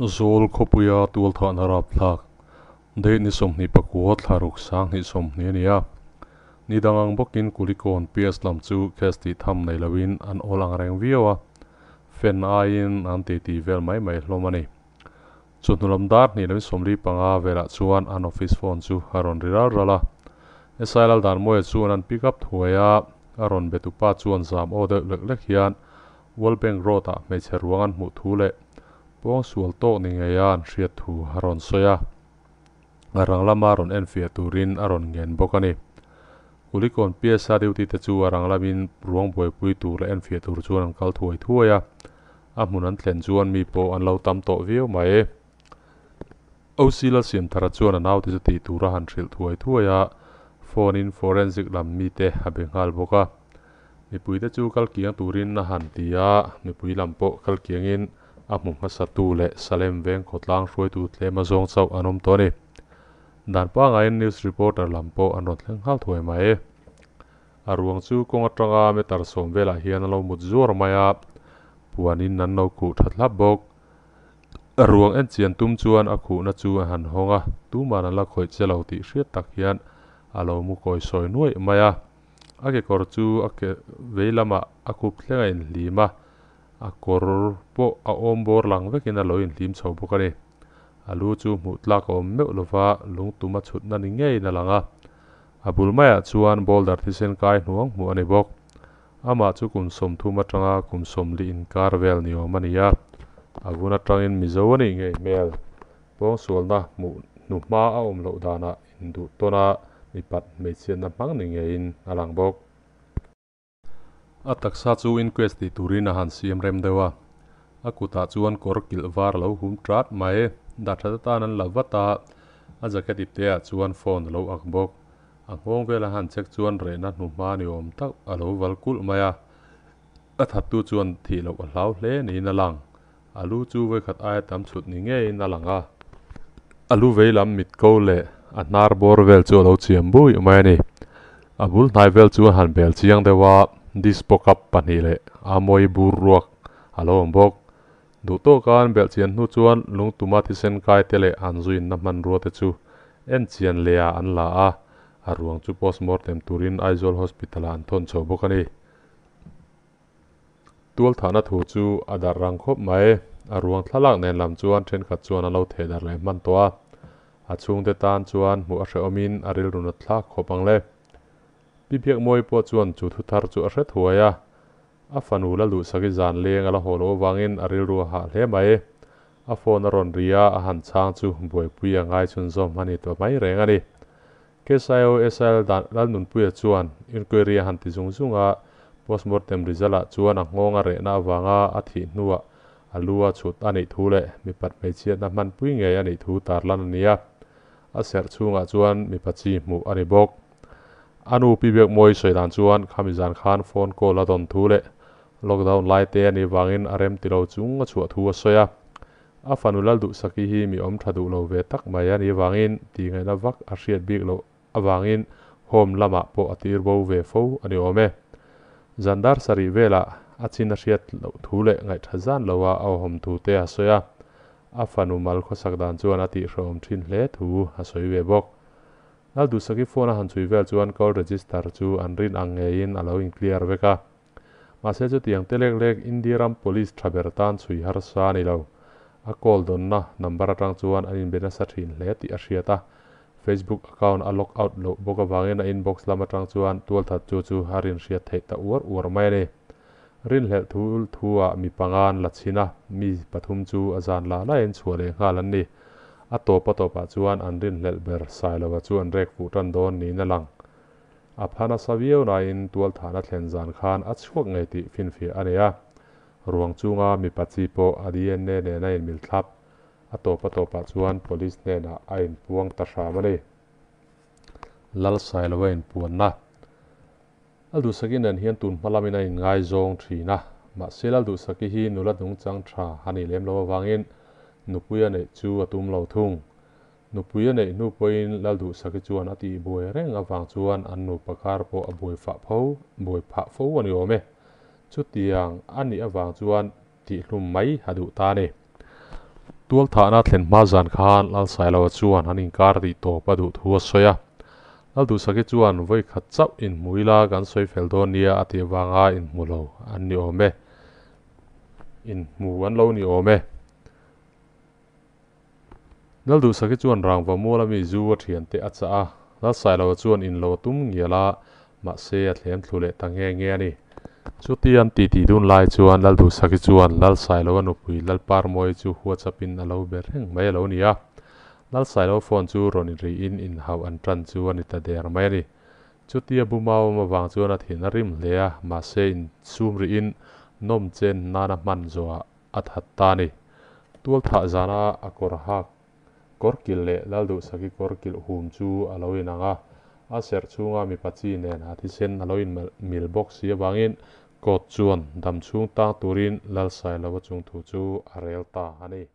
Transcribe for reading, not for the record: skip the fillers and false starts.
Zawl khawpuia tualthahna rapthlak date ni 29 thlaruk 2020 a ni a. Ni dang ang bawkin Kulikawn PS lam chu case tih tham nei loin an awl ang reng viau a, fan aiin an titi vel mai mai hlawm a ni. Chawhnu lam dar hnih leh 45 velah chuan an office phone chu a rawn ri ral ral a. SI Laldanmawia chuan an pick up thuai a, a rawn be tupa chuan zam aw deuh lek lek hian World Bank Road ah hmeichhe ruang an hmuh thu leh pawng sual tawk ni ngei a an hriat thu a rawn sawi a. A rang lama rawn enfiah turin a rawn ngen bawk a ni. Kulikawn PSA duty te chu a rang lamin ruang buaipui tur leh enfiah tur chuan an kal thuai thuai a. A hmun an thlen chuan mi pawh an lo tam tawh viau mai. OC Lalsiamthara chuan a naute chu tih tur a han hrilh thuai thuai a, phone in forensic lam mite a be nghal bawk a. Mipuite chu kal kiang turin a han ti a, mipui lam pawh kal kiangin a hmu hmasa tu leh Salem veng khawtlang hruaitu tlem a zawng chauh an awm tawh a ni. Dan pangaiin news reporter lam pawh an rawn thleng nghal thuai mai. A ruang chu kawng atanga meter 10 velah hian a lo mut zuar mai a, puanin an lo khuh tha thlap bawk. A ruang en chian tum chuan a khuhna chu a han hawng a, tuman an la khawih che lo tih hriat tak hian a lo mu kawi sawi nuaih mai a. A kekawr chu a ke vei lamah a khup thleng a inhlim a, a kawr pawh a awm bawr lang vekin a lo inhlim chho bawk a ni. A lu chu hmuh tlak a awm meuh lova, lungtum a chhutna ni ngeiin a lang a. A bul maiah chuan boulder thisen kai hnuang hmuh a ni bawk. Amah chu kum 30 atanga kum 40 inkar vel ni awm a ni a, a vun atangin Mizo a nih ngei hmel. Pawng sualna hmuh hnuhma a awm loh danah induh tawn a, mipat hmeichhiatna hmang ni ngeiin a lang bawk. A taksa chu inquest tih turin a han siam rem deuh a, a kutah chuan kawr kilh var a lo hum tat mai. Dahthat atan an la vat a, a jacket ipte ah chuan phone a lo ak bawk. A nghawng vel a han check chuan rehna hnuhma ni awm tak a lo val kulh mai a, a thattu chuan thih loh a hlau hle niin a lang. A lu chu vawikhat aia tam chhut ni ngeiin a lang a, a lu vei lam mit ko leh a hnar bawr vel chu a lo chiam bui mai a ni. A bul hnai vel chu a han bel chiang deuh a, dispo cup pahnih leh a mawi bur ruak a lo awm bawk. Duh tawka an belh chian hnu chuan lungtuma thisen kai te leh an zuinna hmanrua te chu en chian leh ah an la a, a ruang chu postmortem turin Aizawl Hospital ah an thawn chho bawk a ni. Tualthahna thu chu a darh rang khawp mai. A ruang thlalak nen lam chuan thenkhat chuan an lo theh darh leh hman tawh a, a chhungte tan chuan hmuh a hrehawmin a rilru nat thlak khawp ang le. Pi Biakmawi pawh chuan chu thu thar chu a hre thuai a, a fanu la luhsaki zan leng a la haw loh avangin a rilru a hah hle mai. A phone a rawn ri a, a han chhang chu buaipui a ngai chhunzawm a ni tawh mai reng a ni. KSIO SIL dan Lalnunpuia chuan inquiry a han ti zung zung a, postmortem result ah chuan a nghawng a rehna avanga a thih hnuah a lu a chhut a nih thu leh mipat hmeichhiatna hmanpui ngei a nih thu tarlan a ni a. A serh chhungah chuan mipa chi hmuh a ni bawk. A nu Pi Biakmawi sawi dan chuan khami zan khan phone call a dawn thu leh lockdown lai te a nih vangin a rem ti lo chung a chhuah thu a sawi a. A fanu Lalduhsaki hi mi awm tha duh lo ve tak mai a nih vangin tih ngaihna vak a hriat bik loh avangin home lamah pawh a tir bo ve fo a ni awm e. Zandar sarih velah a chin a hriat loh thu leh ngaihtha zan loa a awhawm thu te a sawi a, a fanu mal khawsak dan chuan a tihhrehawm thin hle thu a sawi ve bawk. Lalduhsaki phone a han chhui vel chuan call register chu an rin ang ngeiin a lo in clear vek a. Mahse chutiang te lek lek India ram police tha ber tan chhui harsa a ni lo. A call dawnna number atang chuan an inbe nasa thin hle tih a hriat a. Facebook account a log out loh bawk avangin a inbox lam atang chuan tualthat chu chu a rin hriat theih ta uar uar mai a ni. Rinhlelh thu thu ah mi panga an la chhin a, mi pathum chu a zan lah laiin chhuah leh nghal an ni. A tawp a tawpah chuan an rinhlelh ber Sailova chu an rek fuh tan dawn niin a lang. A pha nasa viau nain tualthahna thlen zan khan a chhuak ngei tih finfiah a nei a. Ruang chunga mipa chi pawh a DNA nen a inmil thlap. A tawp a tawpah chuan police hnenah a inpuang ta hram a ni. Lal Sailova inpuanna. Lalduhsaki nen hian tun hma lamin a inngaizawng thin a. Mahse Lalduhsaki hi nula nungchang tha a nih lem loh avangin nupui a neih chu a tum lo thung. Nupui a neih hnu pawhin Lalduhsaki chuan a tih buai reng avang chuan an nupa kar pawh a buai fah pho, buai phah fo a ni awm e. Chutiang a nih avang chuan tihhlum mai a duh ta a ni. Tualthahna thlen hma zan khan Lalsailoa chuan an inkar tih tawp a duh thu a sawi a. Lalduhsaki chuan vawi khat chauh inhmu ila kan sawi fel dawn nia a tih avanga inhmu lo an ni awm e. Inhmu an lo ni awm e. Lalduhsaki chuan rangva mual ami zu a thiante a chah a, Lalsailoa chuan in lo a tum ngial a, mahse a thlem thlu leh ta nge nge a ni. Chuti an titi dun lai chuan Lalduhsaki chuan Lalsailoa nupui Lalparmawii chu WhatsApp in a lo be reng mai a lo ni a. Lalsailoa phone chu rawn inriin inhauh an tan chu a ni ta der mai a ni. Chutia buma awm avang chuan a thin a rim hle a, mahse insum rihin nawm chen nana hman zawhah a that ta a ni. Tualthah zana a kawr hak kawr kilh leh Lalduhsaki kawr kilh hum chu a lo inang a, a serh chhunga mipa chi nen a thisen a lo inmil bawk si avangin court chuan dam chhung tang turin Lalsailoa chungthu chu a rel ta a ni.